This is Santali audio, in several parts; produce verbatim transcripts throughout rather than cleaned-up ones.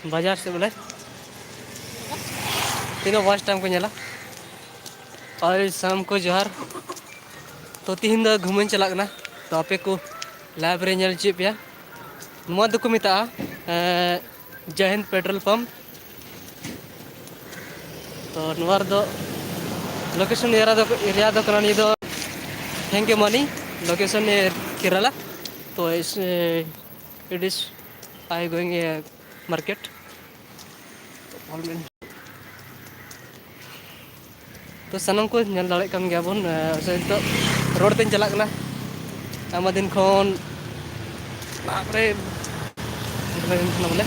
ᱵᱟᱡᱟᱨ ᱥᱮᱫ ᱵᱚᱞᱮ ᱛᱤᱱᱟᱹᱜ ᱢᱚᱡᱽ ᱴᱟᱭᱤᱢ ᱠᱚ ᱧᱮᱞᱟ᱾ ᱟᱨ ᱥᱟᱱᱟᱢ ᱠᱚ ᱡᱚᱦᱟᱨ᱾ ᱛᱚ ᱛᱤᱦᱤᱧ ᱫᱚ ᱜᱷᱩᱢᱟᱹᱧ ᱪᱟᱞᱟᱜ ᱠᱟᱱᱟ᱾ ᱛᱚ ᱟᱯᱮ ᱠᱚ ᱞᱟᱭᱤᱵᱷ ᱨᱮ ᱧᱮᱞ ᱦᱚᱪᱚᱭᱮᱫ ᱯᱮᱭᱟ᱾ ᱱᱚᱣᱟ ᱫᱚᱠᱚ ᱢᱮᱛᱟᱜᱼᱟ ᱮᱸ, ᱡᱟᱭ ᱦᱤᱱᱫ ᱯᱮᱴᱨᱳᱞ ᱯᱟᱢᱯ᱾ ᱛᱚ ᱱᱚᱣᱟ ᱨᱮᱫᱚ ᱞᱳᱠᱮᱥᱚᱱ ᱮᱨᱤᱭᱟ ᱫᱚ, ᱮᱨᱤᱭᱟ ᱫᱚ ᱠᱟᱱᱟ ᱱᱤᱭᱟᱹ ᱫᱚ ᱦᱮᱝᱜᱮᱢᱟᱱᱤ, ᱞᱳᱠᱮᱥᱚᱱ ᱠᱮᱨᱟᱞᱟ᱾ ᱛᱚ ᱤᱥ, ᱮ, it is I going a market. ᱛᱚ ᱥᱟᱱᱟᱢ ᱠᱚ ᱧᱮᱞ ᱫᱟᱲᱮᱭᱟᱜ ᱠᱟᱱ ᱜᱮᱭᱟ ᱵᱚᱱ, ᱮ, ᱥᱮ ᱱᱤᱛᱚᱜ ᱨᱳᱰ ᱛᱮᱧ ᱪᱟᱞᱟᱜ ᱠᱟᱱᱟ᱾ ᱟᱭᱢᱟ ᱫᱤᱱ ᱠᱷᱚᱱ ᱵᱟᱯᱨᱮ, ᱵᱚᱞᱮ, ᱵᱚᱞᱮ,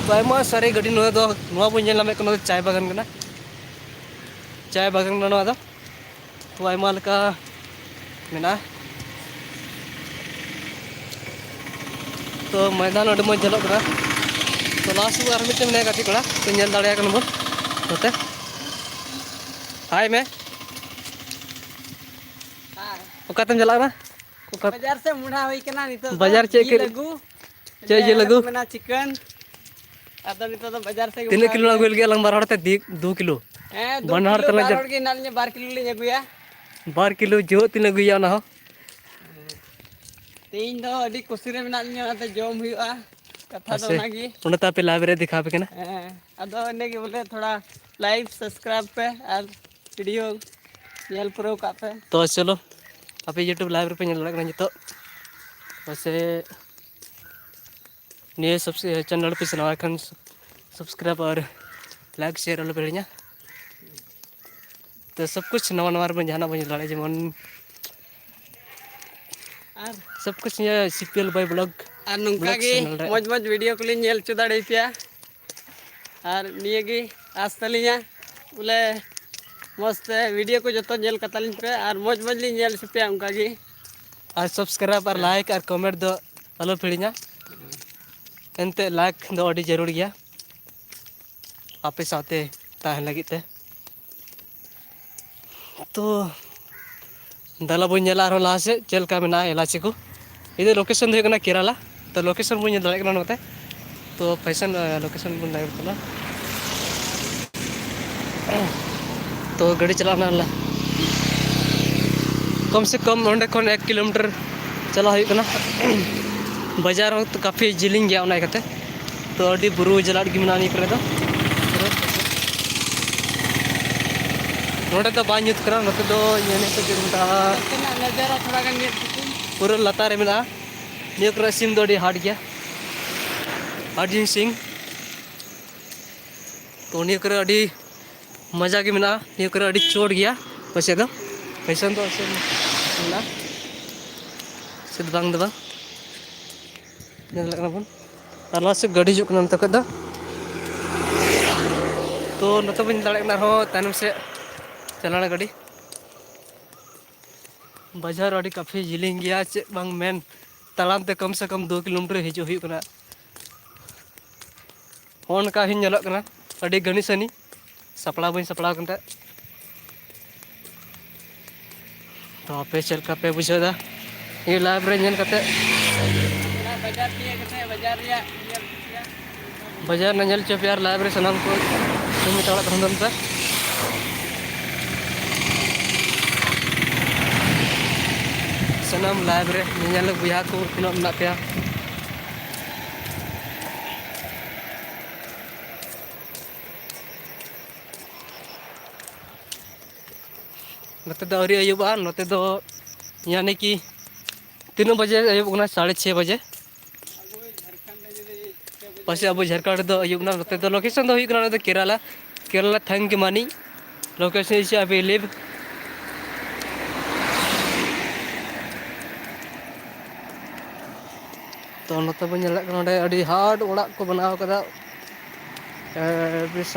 ᱛᱚ ᱟᱭᱢᱟ ᱥᱟᱨᱤ ᱜᱟᱹᱰᱤ ᱱᱚᱣᱟ ᱫᱚ, ᱱᱚᱣᱟ ᱵᱚᱱ ᱧᱮᱞ ᱧᱟᱢᱮᱫ ᱠᱟᱱᱟ, ᱱᱚᱣᱟ ᱫᱚ ᱪᱟᱭ ᱵᱟᱜᱟᱱ ᱠᱟᱱᱟ, ᱪᱟᱭ ᱵᱟᱜᱟᱱ ᱠᱟᱱᱟ ᱱᱚᱣᱟ ᱫᱚ᱾ ᱛᱚ ᱟᱭᱢᱟ ᱞᱮᱠᱟ ᱢᱮᱱᱟᱜᱼᱟ᱾ ᱛᱚ ᱢᱚᱭᱫᱟᱱ ᱟᱹᱰᱤ ᱢᱚᱡᱽ ᱧᱮᱞᱚᱜ ᱠᱟᱱᱟ᱾ ᱛᱚ ᱞᱟᱦᱟ ᱥᱮᱫ ᱟᱨ ᱢᱤᱫᱴᱮᱱ ᱢᱮᱱᱟᱭᱟ ᱜᱟᱛᱮ ᱠᱚᱲᱟ, ᱛᱚ ᱧᱮᱞ ᱫᱟᱲᱮᱭᱟᱭ ᱠᱟᱱᱟ ᱵᱚᱱ ᱱᱚᱛᱮ᱾ ᱦᱟᱭ ᱢᱮ᱾ ᱚᱠᱟᱛᱮᱢ ᱪᱟᱞᱟᱜ ᱠᱟᱱᱟ? ᱚᱠᱟ ᱵᱟᱡᱟᱨ ᱥᱮᱫ ᱢᱚᱦᱰᱟ ᱦᱩᱭ ᱠᱟᱱᱟ ᱱᱤᱛᱚᱜ ᱫᱚ᱾ ᱵᱟᱡᱟᱨ ᱪᱮᱫ ᱡᱤᱞ ᱠᱤ-, ᱟᱹᱜᱩ᱾ ᱪᱮᱫ ᱡᱤᱞ ᱟᱹᱜᱩ? ᱚᱱᱟ ᱠᱚ ᱢᱮᱱᱟ ᱪᱤᱠᱮᱱ᱾ ᱟᱫᱚ ᱱᱤᱛᱚᱜ ᱫᱚ ᱵᱟᱡᱟᱨ ᱥᱮᱫ ᱜᱮ ᱛᱤᱱᱟᱹᱜ ᱢᱚᱦᱰᱟ ᱠᱤᱞᱳ ᱦᱩᱭ ᱟᱹᱜᱩ ᱠᱟᱱᱟ᱾ ᱞᱟᱹᱜᱤᱫ ᱟᱞᱟᱝ ᱵᱟᱨ ᱦᱚᱲ ᱛᱮ? ᱫᱤ-, ᱫᱩ ᱠᱤᱞᱳ᱾ ᱦᱮᱸ, ᱫᱩ ᱵᱟᱱᱟ ᱦᱚᱲ ᱠᱤᱞᱳ, ᱛᱮᱞᱟᱝ ᱵᱟᱨ ᱪᱟᱞᱟᱜ᱾ ᱦᱚᱲ ᱜᱮ ᱢᱮᱱᱟᱜ ᱞᱤᱧᱟ, ᱵᱟᱨ ᱠᱤᱞᱳ ᱞᱤᱧ ᱟᱹᱜᱩᱭᱟ᱾ ᱵᱟᱨ ᱠᱤᱞᱳ ᱡᱚᱦᱚᱜ ᱛᱤᱱᱟᱹᱜ ᱟᱹᱜᱩᱭᱟ ᱚᱱᱟ ᱦᱚᱸ? ᱛᱮᱦᱮᱧ ᱫᱚ ᱟᱹᱰᱤ ᱠᱩᱥᱤ ᱨᱮ ᱢᱮᱱᱟᱜ ᱞᱤᱧᱟ, ᱚᱱᱟᱛᱮ ᱡᱚᱢ ᱦᱩᱭᱩᱜᱼᱟ᱾ ᱠᱟᱛᱷᱟ ᱫᱚ ᱟᱪᱪᱷᱟ, ᱚᱱᱟᱜᱮ᱾ ᱚᱱᱟᱛᱮ ᱟᱯᱮ ᱞᱟᱭᱤᱵᱷ ᱨᱮ ᱫᱮᱠᱷᱟᱣ ᱟᱯᱮ ᱠᱟᱱᱟ᱾ ᱦᱮᱸ, ᱟᱫᱚ ᱤᱱᱟᱹᱜᱮ ᱵᱚᱞᱮ, ᱛᱷᱚᱲᱟ ᱞᱟᱭᱤᱠ, ᱥᱟᱵᱥᱠᱨᱟᱭᱤᱵ ᱯᱮ ᱟᱨ ᱵᱷᱤᱰᱤᱭᱳ ᱧᱮᱞ ᱯᱩᱨᱟᱹᱣ ᱠᱟᱜ ᱯᱮ᱾ ᱛᱚ ᱪᱚᱞᱚ, ᱟᱯᱮ YouTube ᱞᱟᱭᱤᱵᱷ ᱨᱮᱯᱮ ᱧᱮᱞ ᱫᱟᱲᱮᱭᱟᱜ ᱠᱟᱱᱟ ᱱᱤᱛᱚᱜ᱾ ᱯᱟᱥᱮ ᱱᱤᱭᱟᱹ ᱥᱟᱵᱥ-, ᱪᱮᱱᱮᱞ ᱯᱮ ᱥᱮ ᱱᱟᱣᱟ ᱠᱷᱟᱱ ᱥᱟᱵᱥᱠᱨᱟᱭᱤᱵ ᱟᱨ ᱞᱟᱭᱤᱠ ᱥᱮᱭᱟᱨ ᱟᱞᱚ ᱯᱮ ᱦᱤᱲᱤᱧᱟ᱾ ᱛᱚ ᱥᱚᱵ ᱠᱩᱪ ᱱᱟᱣᱟ ᱱᱟᱣᱟ ᱨᱮᱵᱚᱱ ᱡᱟᱦᱟᱱᱟᱜ ᱵᱚᱱ ᱧᱮᱞ ᱫᱟᱲᱮᱭᱟᱜᱼᱟ, ᱡᱮᱢᱚᱱ ᱥᱚᱵ ᱠᱩᱪ ᱱᱤᱭᱟᱹ CPL by vlog, ᱟᱨ ᱱᱚᱝᱠᱟ vlog ᱜᱮ channel ᱨᱮ᱾ ᱢᱚᱡᱽ ᱢᱚᱡᱽ ᱵᱷᱤᱰᱤᱭᱳ ᱠᱚᱞᱤᱧ ᱧᱮᱞ ᱦᱚᱪᱚ ᱫᱟᱲᱮᱭᱟᱯᱮᱭᱟ᱾ ᱟᱨ ᱱᱤᱭᱟᱹ ᱜᱮ ᱟᱸᱥ ᱛᱟᱹᱞᱤᱧᱟ, ᱵᱚᱞᱮ, ᱢᱚᱡᱽ ᱛᱮ ᱵᱷᱤᱰᱤᱭᱳ ᱠᱚ ᱡᱚᱛᱚ ᱧᱮᱞ ᱠᱟᱛᱟ ᱞᱤᱧ ᱯᱮ ᱟᱨ ᱢᱚᱡᱽ ᱢᱚᱡᱽ ᱞᱤᱧ ᱧᱮᱞ ᱦᱚᱪᱚ ᱯᱮᱭᱟ ᱚᱱᱠᱟ ᱜᱮ᱾ ᱟᱨ ᱥᱟᱵᱥᱠᱨᱟᱭᱤᱵ ᱟᱨ ᱦᱮᱸ᱾ ᱞᱟᱭᱤᱠ ᱟᱨ ᱠᱚᱢᱮᱱᱴ ᱫᱚ ᱟᱞᱚ ᱯᱮ ᱦᱤᱲᱤᱧᱟ᱾ ᱮᱱᱛᱮᱫ ᱞᱟᱭᱤᱠ ᱫᱚ ᱟᱹᱰᱤ ᱡᱟᱹᱨᱩᱲ ᱜᱮᱭᱟ ᱟᱯᱮ ᱥᱟᱶᱛᱮ ᱛᱟᱦᱮᱱ ᱞᱟᱹᱜᱤᱫ ᱛᱮ᱾ ᱛᱚ ᱫᱮᱞᱟ ᱵᱚᱱ ᱧᱮᱞᱟ ᱟᱨᱦᱚᱸ ᱞᱟᱦᱟ ᱥᱮᱫ ᱪᱮᱫ ᱞᱮᱠᱟ ᱢᱮᱱᱟᱜᱼᱟ ᱮᱞᱟᱪᱤ ᱠᱚ᱾ ᱤᱧᱟᱹᱜ ᱞᱳᱠᱮᱥᱚᱱ ᱫᱚ ᱦᱩᱭᱩᱜ ᱠᱟᱱᱟ ᱠᱮᱨᱟᱞᱟ᱾ ᱛᱚ ᱞᱳᱠᱮᱥᱚᱱ ᱵᱚᱱ ᱧᱮᱞ ᱫᱟᱲᱮᱭᱟᱜ ᱠᱟᱱᱟ ᱱᱚᱛᱮ᱾ ᱛᱚ ᱯᱷᱮᱥᱚᱱ ᱞᱳᱠᱮᱥᱚᱱ ᱵᱚᱱ ᱞᱟᱭᱤᱵᱷ ᱠᱟᱱᱟ᱾ ᱛᱚ ᱜᱟᱹᱰᱤ ᱪᱟᱞᱟᱜ ᱠᱟᱱᱟ᱾ ᱠᱚᱢ ᱥᱮ ᱠᱚᱢ ᱚᱸᱰᱮ ᱠᱷᱚᱱ ᱮᱠ ᱠᱤᱞᱳᱢᱤᱴᱟᱨ ᱪᱟᱞᱟᱜ ᱦᱩᱭᱩᱜ ᱠᱟᱱᱟ᱾ ᱵᱟᱡᱟᱨ ᱦᱚᱸ ᱠᱟᱯᱷᱤ ᱡᱤᱞᱤᱧ ᱜᱮᱭᱟ ᱚᱱᱟ ᱤᱭᱠᱟᱹᱛᱮ᱾ ᱛᱚ ᱟᱹᱰᱤ ᱵᱩᱨᱩ ᱡᱟᱞᱟᱫ ᱜᱮ ᱢᱮᱱᱟᱜᱼᱟ ᱱᱤᱭᱟᱹ ᱠᱚᱨᱮ ᱫᱚ᱾ ᱱᱚᱰᱮ ᱫᱚ ᱵᱟᱝ ᱧᱩᱛ ᱠᱟᱱᱟ, ᱱᱚᱛᱮ ᱫᱚ ᱤᱭᱟᱹ ᱱᱤᱭᱟᱹ ᱠᱚ ᱪᱮᱫ ᱠᱚ ᱢᱮᱛᱟᱜᱼᱟ, ᱱᱚᱛᱮᱱᱟᱜ ᱱᱟᱡᱟᱨᱟ ᱛᱷᱚᱲᱟ ᱜᱟᱱ ᱧᱮᱞ ᱠᱟᱛᱮ᱾ ᱯᱩᱨᱟᱹ ᱞᱟᱛᱟᱨ ᱨᱮ ᱢᱮᱱᱟᱜᱼᱟ᱾ ᱱᱤᱭᱟᱹ ᱠᱚᱨᱮ ᱥᱤᱢ ᱫᱚ ᱟᱹᱰᱤ ᱦᱟᱴ ᱜᱮᱭᱟ, ᱦᱟᱴ ᱡᱤᱱᱤᱥ ᱥᱤᱢ᱾ ᱛᱚ ᱱᱤᱭᱟᱹ ᱠᱚᱨᱮ ᱟᱹᱰᱤ ᱢᱚᱡᱟ ᱜᱮ ᱢᱮᱱᱟᱜᱼᱟ, ᱱᱤᱭᱟᱹ ᱠᱚᱨᱮ ᱟᱹᱰᱤ ᱪᱚᱴ ᱜᱮᱭᱟ ᱯᱟᱥᱮ ᱫᱚ᱾ ᱯᱷᱮᱥᱚᱱ ᱫᱚ ᱟᱥᱮ ᱢᱮᱱᱟᱜᱼᱟ, ᱥᱮ ᱫᱚ ᱵᱟᱝ ᱫᱚ ᱵᱟᱝ᱾ ᱧᱮᱞ ᱫᱟᱲᱮᱭᱟᱜ ᱠᱟᱱᱟ ᱵᱚᱱ᱾ ᱟᱨ ᱞᱟᱦᱟ ᱥᱮᱫ ᱜᱟᱹᱰᱤ ᱦᱤᱡᱩᱜ ᱠᱟᱱᱟ ᱱᱚᱛᱮ ᱠᱷᱚᱡ ᱫᱚ᱾ ᱛᱚ ᱱᱚᱛᱮ ᱵᱚᱱ ᱧᱮᱞ ᱫᱟᱲᱮᱭᱟᱜ ᱠᱟᱱᱟ ᱟᱨᱦᱚᱸ ᱛᱟᱭᱱᱚᱢ ᱥᱮᱫ ᱪᱟᱞᱟᱣᱱᱟ ᱜᱟᱹᱰᱤ᱾ ᱵᱟᱡᱟᱨ ᱟᱹᱰᱤ ᱠᱟᱯᱷᱤ ᱡᱤᱞᱤᱧ ᱜᱮᱭᱟ, ᱪᱮᱫ ᱵᱟᱝ ᱢᱮᱱ, ᱛᱟᱲᱟᱢ ᱛᱮ ᱠᱚᱢ ᱥᱮ ᱠᱚᱢ ᱫᱩ ᱠᱤᱞᱳᱢᱤᱴᱟᱨ ᱦᱤᱡᱩᱜ ᱦᱩᱭᱩᱜ ᱠᱟᱱᱟ᱾ ᱦᱚᱸᱜᱼᱚ ᱱᱚᱝᱠᱟ ᱦᱚᱸᱧ ᱧᱮᱞᱚᱜ ᱠᱟᱱᱟ, ᱟᱹᱰᱤ ᱜᱷᱟᱹᱱᱤ ᱥᱟᱹᱱᱤ, ᱥᱟᱯᱲᱟᱣ ᱵᱟᱹᱧ ᱥᱟᱯᱲᱟᱣ ᱠᱟᱱ ᱛᱟᱦᱮᱸᱫ᱾ ᱛᱚ ᱟᱯᱮ ᱪᱮᱫ ᱞᱮᱠᱟ ᱯᱮ ᱵᱩᱡᱷᱟᱹᱣ ᱮᱫᱟ ᱱᱤᱭᱟᱹ ᱞᱟᱭᱤᱵᱷ ᱨᱮ ᱧᱮᱞ ᱠᱟᱛᱮ? ᱵᱟᱡᱟᱨ ᱛᱤᱭᱟᱹᱜ ᱠᱟᱛᱮ ᱵᱟᱡᱟᱨ ᱨᱮᱭᱟᱜ ᱧᱮᱞ ᱠᱩᱥᱤᱭᱟ᱾ ᱵᱟᱡᱟᱨ ᱨᱮᱱᱟᱜ ᱧᱮᱞ ᱦᱚᱪᱚ ᱯᱮᱭᱟ ᱟᱨ ᱞᱟᱭᱤᱵᱷ ᱨᱮ ᱥᱟᱱᱟᱢ ᱠᱚ ᱢᱤᱫ ᱚᱲᱟᱜ ᱛᱟᱦᱮᱱ ᱛᱟᱵᱚᱱ ᱯᱮ᱾ ᱥᱟᱱᱟᱢ ᱞᱟᱭᱤᱵᱷ ᱨᱮ ᱧᱮᱧᱮᱞ ᱵᱚᱭᱦᱟ ᱠᱚ ᱛᱤᱱᱟᱹᱜ ᱢᱮᱱᱟᱜ ᱯᱮᱭᱟ? ᱱᱚᱛᱮ ᱫᱚ ᱟᱹᱣᱨᱤ ᱟᱹᱭᱩᱵᱚᱜᱼᱟ, ᱱᱚᱛᱮ ᱫᱚ ᱭᱟᱱᱤ ᱠᱤ ᱛᱤᱱᱟᱹᱜ ᱵᱟᱡᱮ ᱟᱹᱭᱩᱵᱚᱜ ᱠᱟᱱᱟ? ᱥᱟᱲᱮ ᱪᱷᱚᱭ ᱵᱟᱡᱮ᱾ ᱯᱟᱥᱮ ᱟᱵᱚ ᱡᱷᱟᱲᱠᱷᱚᱸᱰ ᱨᱮᱫᱚ ᱟᱹᱭᱩᱵ ᱮᱱᱟ᱾ ᱱᱚᱛᱮ ᱫᱚ ᱞᱳᱠᱮᱥᱚᱱ ᱫᱚ ᱦᱩᱭᱩᱜ ᱠᱟᱱᱟ ᱱᱚᱛᱮ ᱠᱮᱨᱟᱞᱟ, ᱠᱮᱨᱟᱞᱟ ᱛᱷᱟᱝᱠᱤᱢᱟᱱᱤ᱾ ᱞᱳᱠᱮᱥᱚᱱ ᱤᱥ ᱟᱵᱤᱞᱤᱵᱷ᱾ ᱛᱚ ᱱᱚᱛᱮ ᱵᱚᱱ ᱧᱮᱞᱮᱫ ᱠᱟᱱᱟ ᱱᱚᱰᱮ ᱟᱹᱰᱤ ᱦᱟᱨᱰ ᱚᱲᱟᱜ ᱠᱚ ᱵᱮᱱᱟᱣ ᱠᱟᱫᱟ᱾ ᱮ, ᱵᱮᱥ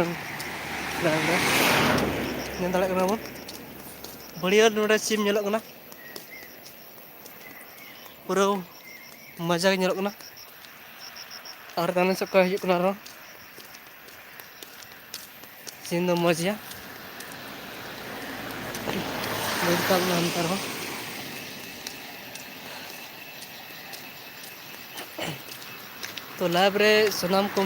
ᱧᱮᱞ ᱫᱟᱲᱮᱭᱟᱜ ᱠᱟᱱᱟ ᱵᱚᱱ, ᱵᱟᱹᱲᱭᱟᱹ ᱱᱚᱰᱮ ᱥᱤᱢ ᱧᱮᱞᱚᱜ ᱠᱟᱱᱟ᱾ ᱯᱩᱨᱟᱹ ᱢᱚᱡᱟ ᱜᱮ ᱧᱮᱞᱚᱜ ᱠᱟᱱᱟ᱾ ᱟᱨ ᱛᱟᱭᱱᱚᱢ ᱥᱮᱫ ᱠᱷᱚᱱ ᱦᱤᱡᱩᱜ ᱠᱟᱱᱟ ᱟᱨᱦᱚᱸ᱾ ᱥᱤᱱ ᱫᱚ ᱢᱚᱡᱽ ᱜᱮᱭᱟ᱾ ᱵᱟᱹᱧ ᱨᱟᱠᱟᱵ ᱮᱱᱟ ᱱᱮᱛᱟᱨ ᱦᱚᱸ᱾ ᱛᱚ ᱞᱟᱭᱤᱵᱷ ᱨᱮ ᱥᱟᱱᱟᱢ ᱠᱚ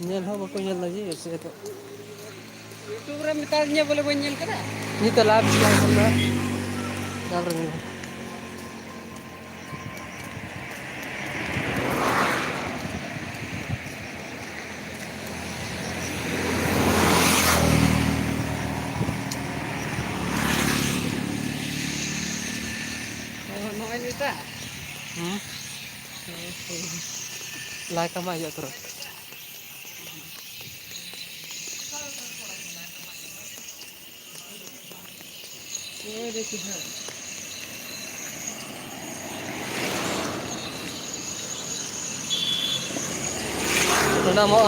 ᱧᱮᱞ ᱦᱚᱸ ᱵᱟᱠᱚ ᱧᱮᱞ ᱞᱟᱹᱜᱤᱫ ᱥᱮ ᱮᱴᱟᱜ᱾ YouTube ᱨᱮ ᱢᱮᱛᱟᱫᱤᱧᱟ ᱵᱚᱞᱮ ᱵᱟᱹᱧ ᱧᱮᱞ ᱠᱟᱫᱟ᱾ ᱱᱤᱛᱚᱜ live ᱪᱟᱞᱟᱜ ᱠᱟᱱᱟ᱾ ᱛᱟᱯᱚᱨᱮ ᱧᱮᱞ᱾ ᱚ, ᱱᱚᱜᱼᱚᱭ ᱱᱤᱛᱟᱜ? ᱦᱩᱸ᱾ ᱞᱟᱭ ᱠᱟᱢᱟ ᱤᱭᱟᱹ ᱩᱛᱟᱹᱨᱚᱜ᱾ ᱚᱱᱟ ᱢᱟ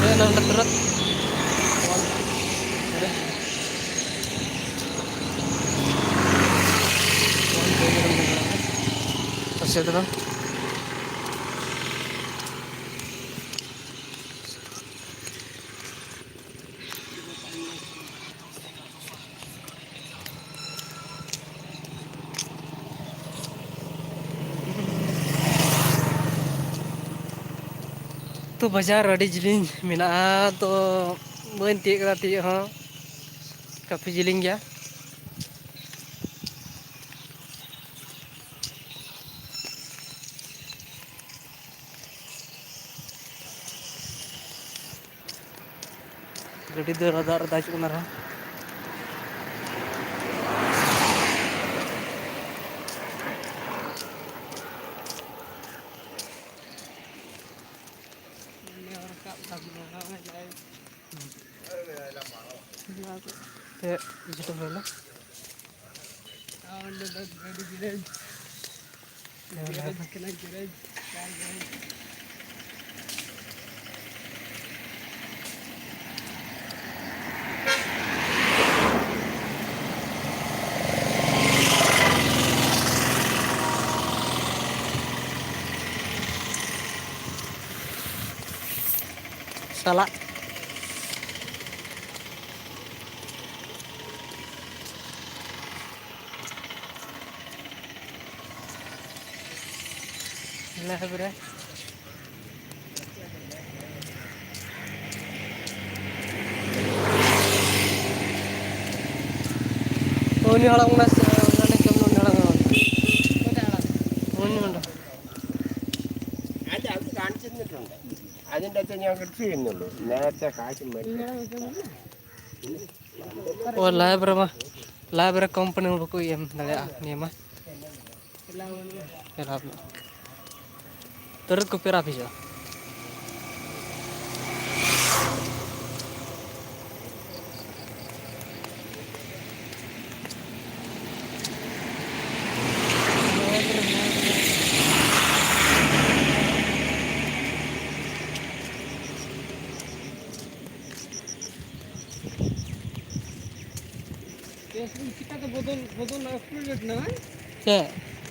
ᱦᱮᱸ, ᱱᱚᱰᱮ ᱛᱩᱨᱟᱹᱛ᱾ ᱟᱪᱪᱷᱟ, ᱫᱟᱫᱟ᱾ ᱵᱟᱡᱟᱨ ᱟᱹᱰᱤ ᱡᱤᱞᱤᱧ ᱢᱮᱱᱟᱜᱼᱟ, ᱛᱚ ᱵᱟᱹᱧ ᱛᱤᱭᱳᱜ ᱠᱟᱫᱟ ᱛᱤᱭᱳᱜ ᱦᱚᱸ, ᱠᱟᱹᱯᱷᱤ ᱡᱤᱞᱤᱧ ᱜᱮᱭᱟ᱾ ᱜᱟᱹᱰᱤ ᱫᱚ ᱨᱟᱫᱟ ᱨᱟᱫᱟ ᱦᱤᱡᱩᱜ ᱠᱟᱱᱟ ᱟᱨᱦᱚᱸ᱾ ᱛᱮ ᱡᱚᱛᱚ ᱦᱚᱲ ᱞᱮ ᱥᱟᱞᱟᱜ᱾ ᱞᱮᱵᱽ ᱨᱮ᱾ ᱩᱱᱤ ᱦᱚᱲ ᱚᱱᱟ ᱥᱮ-, ᱚᱱᱟ ᱥᱮ-, ᱩᱱᱤ ᱦᱚᱲ ᱚᱱᱟ᱾ ᱩᱱᱤ ᱦᱚᱲ᱾ അതിൻ്റെ അകത്ത് ഞാൻ കൃഷി ചെയ്യുന്നുള്ളൂ. നേരത്തെ കാശ് മേടിച്ചു. ᱚ, ᱞᱟᱭᱤᱵᱽ ᱨᱮᱢᱟ, ᱞᱟᱭᱤᱵᱽ ᱨᱮ ᱠᱚᱢᱯᱟᱱᱤ ᱢᱟ ᱵᱟᱠᱚ ᱮᱢ ᱫᱟᱲᱮᱭᱟᱜᱼᱟ ᱱᱤᱭᱟᱹ ᱢᱟ᱾ ᱮᱞᱟᱣ ᱵᱟᱹᱱᱩᱜᱼᱟ᱾ ᱛᱟᱹᱨᱩᱵ ᱠᱚ ᱯᱮᱨᱟ ᱯᱤᱥᱟ᱾ Facebook ᱪᱤᱠᱟᱹᱛᱮ ᱵᱚᱫᱚᱞ, ᱵᱚᱫᱚᱞ ᱟᱯᱰᱮᱴ ᱮᱱᱟ? ᱪᱮᱫ?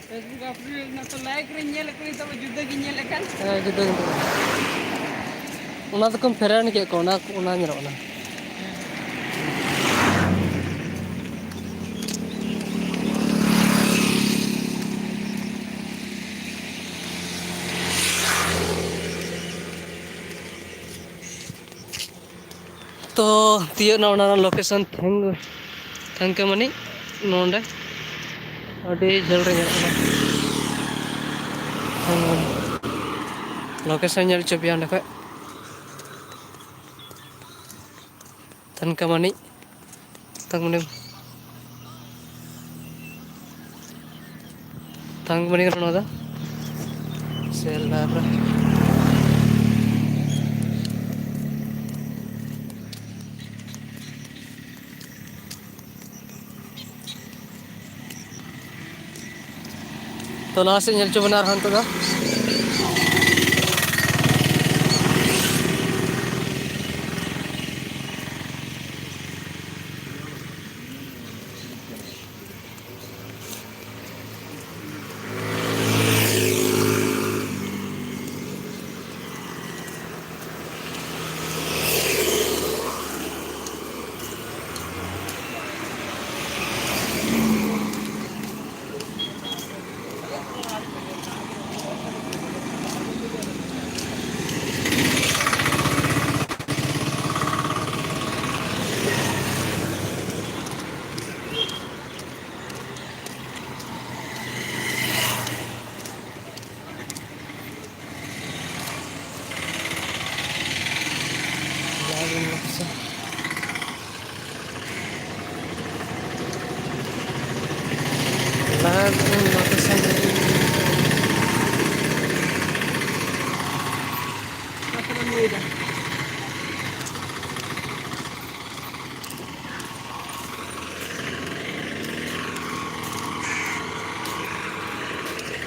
Facebook ᱟᱯᱰᱮᱴ ᱮᱱᱟ ᱛᱚ, ᱞᱟᱭᱤᱠ ᱨᱮ ᱧᱮᱞ ᱠᱚ ᱱᱤᱛᱚᱜ ᱡᱩᱫᱟᱹ ᱜᱮ ᱧᱮᱞ ᱠᱟᱱ᱾ ᱦᱮᱸ, ᱡᱩᱫᱟᱹ ᱜᱮ ᱧᱮᱞᱚᱜ ᱠᱟᱱᱟ᱾ ᱚᱱᱟ ᱫᱚᱠᱚ ᱯᱷᱮᱨᱮᱱ ᱠᱮᱫ ᱠᱚ, ᱚᱱᱟ, ᱚᱱᱟ ᱧᱮᱞᱚᱜ ᱠᱟᱱᱟ᱾ ᱛᱤᱭᱳᱜ ᱮᱱᱟ ᱚᱱᱟ ᱨᱮᱱᱟᱜ ᱞᱳᱠᱮᱥᱚᱱ, ᱛᱷᱮᱝ-, ᱛᱷᱮᱝᱠᱟᱢᱟᱹᱱᱤ, ᱱᱚᱰᱮ ᱟᱹᱰᱤ ᱡᱷᱟᱹᱞ ᱨᱮ ᱧᱮᱞᱚᱜ ᱠᱟᱱᱟ᱾ ᱛᱷᱮᱝᱠᱟᱢᱟᱹᱱᱤ ᱞᱳᱠᱮᱥᱚᱱ ᱧᱮᱞ ᱦᱚᱪᱚ ᱯᱮᱭᱟ ᱚᱸᱰᱮ ᱠᱷᱚᱡ᱾ ᱛᱷᱮᱝᱠᱟᱢᱟᱹᱱᱤ, ᱛᱷᱮᱝᱠᱟᱢᱟᱹᱱᱤ᱾ ᱛᱷᱟᱝᱠ ᱢᱟᱹᱱᱤ ᱠᱟᱱᱟ ᱱᱚᱣᱟ ᱫᱚ᱾ ᱥᱮᱞ ᱰᱟᱦᱟᱨ ᱨᱮ᱾ ᱛᱚ, ᱞᱟᱦᱟ ᱥᱮᱫ ᱧᱮᱞ ᱦᱚᱪᱚ ᱵᱚᱱᱟ ᱟᱨᱦᱚᱸ ᱱᱤᱛᱚᱜ ᱫᱚ᱾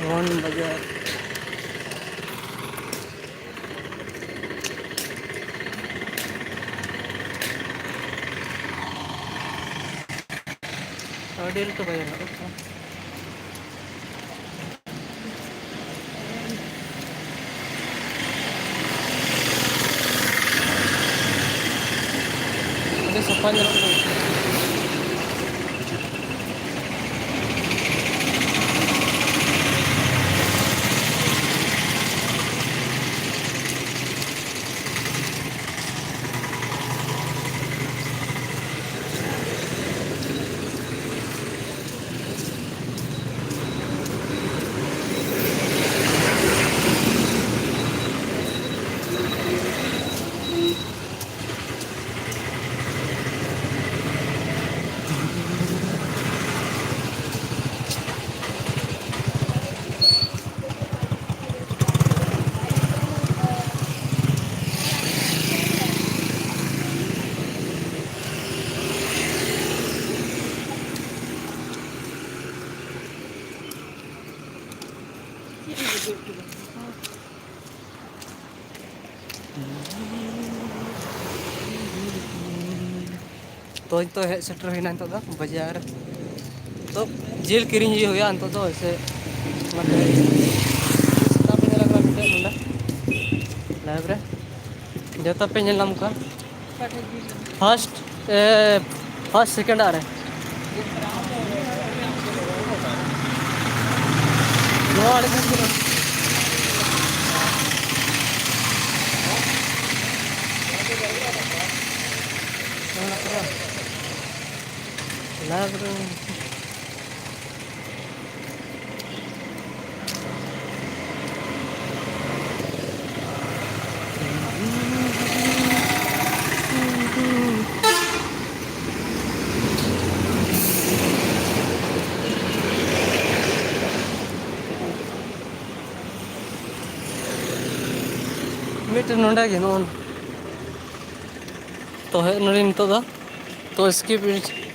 ᱦᱚᱱ ᱵᱟᱡᱟᱨ᱾ ᱟᱹᱰᱤ ᱞᱟᱹᱴᱩ ᱵᱟᱡᱟᱨ ᱢᱮᱱᱟᱜᱼᱟ᱾ ᱟᱹᱰᱤ ᱥᱟᱯᱷᱟ ᱧᱮᱞᱚᱜ ᱠᱟᱱᱟ᱾ ᱛᱚ, ᱱᱤᱛᱚᱜ ᱦᱮᱡ ᱥᱮᱴᱮᱨ ᱦᱩᱭᱱᱟ ᱱᱤᱛᱚᱜ ᱫᱚ ᱵᱟᱡᱟᱨ᱾ ᱛᱚ, ᱡᱤᱞ ᱠᱤᱨᱤᱧ ᱦᱩᱭᱩᱜ ᱦᱩᱭᱩᱜᱼᱟ ᱱᱤᱛᱚᱜ ᱫᱚ, ᱥᱮ ᱚᱱᱟᱛᱮ ᱥᱮᱛᱟᱜ ᱯᱮ ᱧᱮᱞ ᱟᱠᱟᱫᱟ ᱢᱤᱫᱴᱮᱡ ᱱᱚᱰᱮ live ᱨᱮ, ᱡᱚᱛᱚ ᱯᱮ ᱧᱮᱞ ᱧᱟᱢ ᱠᱚᱣᱟ᱾ ᱯᱷᱟᱥᱴ, ᱮ, ᱯᱷᱟᱥᱴ ᱥᱮᱠᱮᱱᱰ ᱟᱜ ᱨᱮ᱾ ᱱᱚᱣᱟ ᱟᱲᱮ ᱠᱷᱚᱱ ᱯᱩᱨᱟᱹ ᱞᱟᱜᱽ ᱨᱮ᱾ ᱢᱤᱫᱴᱮᱱ ᱱᱚᱰᱮ ᱜᱮ ᱱᱚᱜᱼᱚ ᱱᱚᱰᱮ᱾ ᱛᱚ, ᱦᱮᱡ ᱱᱟᱞᱤᱧ ᱱᱤᱛᱚᱜ ᱫᱚ᱾ ᱛᱚ, skip it᱾